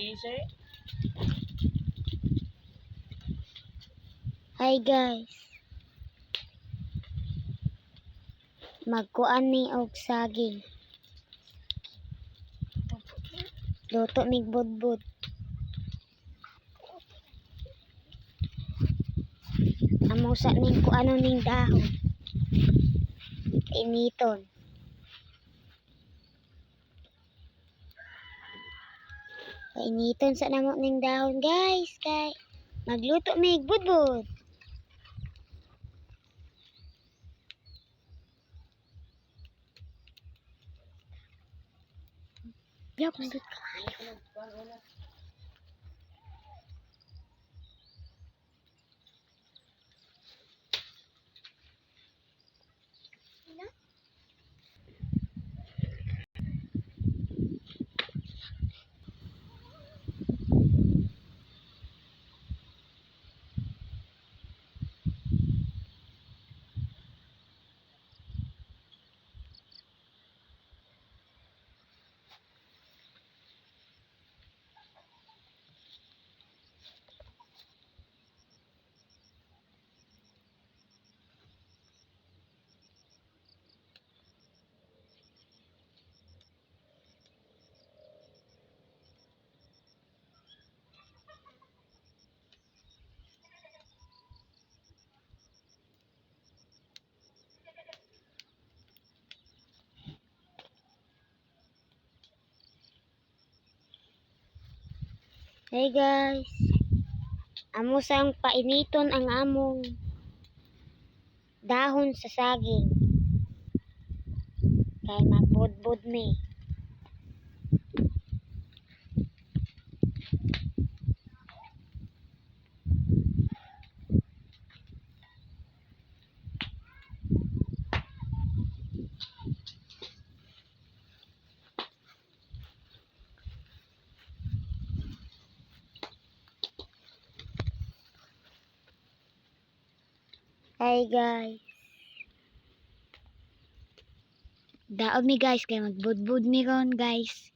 Busy. Hi guys. Magkuan mi og saging. Luto mig budbud. Amo sa ning kuano ning dahon. Painiton. Painiton sa namo ning dahon, guys, kay magluto mig budbud. Yup, nindot kaayo. Hey guys. Amo sang painiton ang among dahon sa saging. Kay magbudbud mi. Hi guys. Daog mi guys kay magbudbud mi ron, guys.